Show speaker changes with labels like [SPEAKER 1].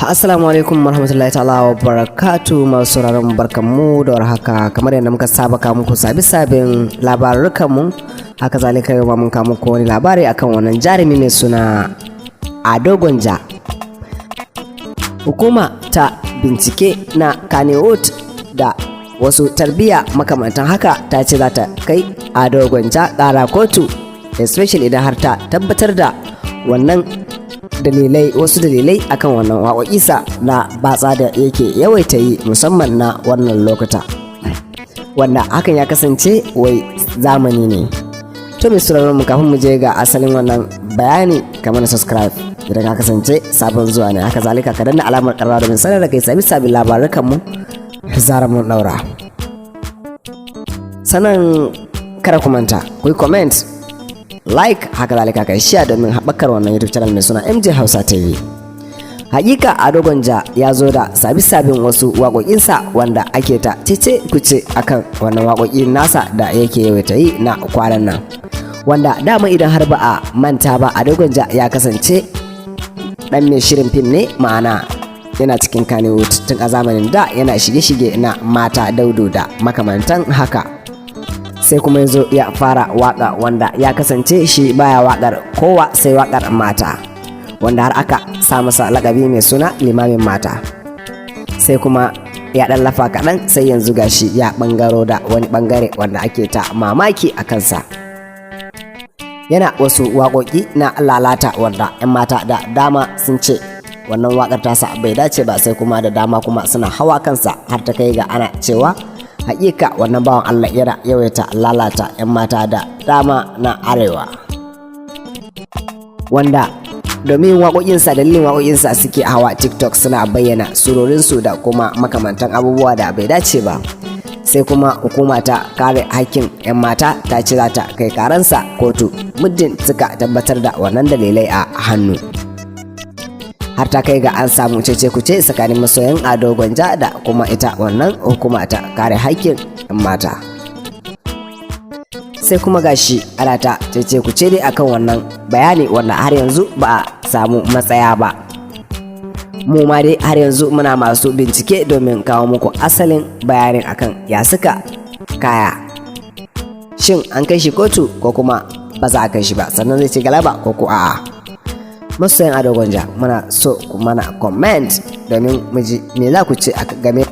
[SPEAKER 1] Assalamu alaikum warahmatullahi ta'ala wa barakatu. Masu sauraron, barkanmu da warhaka. Kamar yadda muka saba ka muku sabi sabin labarukan mu, haka zalika yau ma mun kawo muku wani labari akan wannan jarumi mai suna Ado Gwanja. Hukuma ta bincike na Kannywood da wasu tarbiyya makamantan haka ta ce za ta kai Ado Gwanja ƙara kotu, especially idan har ta tabbatar da wannan dalilai, wasu dalilai akan wannan waƙoƙinsa na batsa da yake yawaita yi, musamman na wannan lokuta, wanda hakan ya kasance wai zamani ne. To mai sauraron mu, kafin mu je ga asalin wannan bayani, kamar subscribe idan ka kasance sabon zuwa ne, haka zalika ka danna alamar ƙararrawa domin sanar da kai sabi sabin labarukan mu zarar mun daura. Sannan kada ku manta ku yi comment, like, haka zalika kai share domin haɓakar wannan YouTube channel mai suna MJ Hausa TV. Hakika Ado Gwanja ya zo da sabi-sabin wasu waƙoƙinsa wanda ake ta cece kuce akan wannan waƙoƙin nasa da yake yawaita yi na kwanan nan. Wanda dama idan har ba a manta ba, Ado Gwanja ya kasance ɗan mai shirin fim ne, ma'ana yana cikin Kannywood tun a zamanin da, yana shige-shige na mata, daudu da makamantan haka. Sai kuma ya zo ya fara waka, wanda ya kasance shi baya wakar kowa sai wakar mata, wanda har aka sa masa lakabi mai suna Limamin Mata. Sai kuma ya dan lafa kaɗan, sai yanzu gashi ya bangaro da wani bangare wanda ake ta mamaki a kansa, yana wasu waƙoƙi na lalata, wanda 'yan mata da dama sun ce wannan waƙar tasa bai dace ba. Sai kuma da dama kuma suna hawa kansa, har ta kai ga ana cewa hakika wannan bawan Allah yana yawaita lalata 'yan mata da dama na Arewa, wanda domin waƙoƙinsa, dalilin waƙoƙinsa suke hawa TikTok suna bayyana surorinsu da kuma makamantan abubuwa da bai dace ba. Sai kuma hukuma ta kare hakkin 'yan mata ta ce za ta kai karansa kotu muddin suka tabbatar da wannan dalilai a hannu. Har ta kai ga an samu cece kuce tsakanin masoyan Ado Gwanja da kuma ita wannan hukuma ta kare haƙƙin 'yan mata. Sai kuma gashi ana ta cece kuce dai akan wannan bayani, wanda har yanzu ba a samu matsaya ba. Mu ma dai har yanzu muna masu bincike domin kawo muku asalin bayanin akan ya suka kaya, shin an kai shi kotu ko kuma ba za a kai shi ba, sannan zai ci galaba ko ko a'a. Masoyan Ado Gwanja, muna so ku mana comment domin mu ji me za ku ce a game.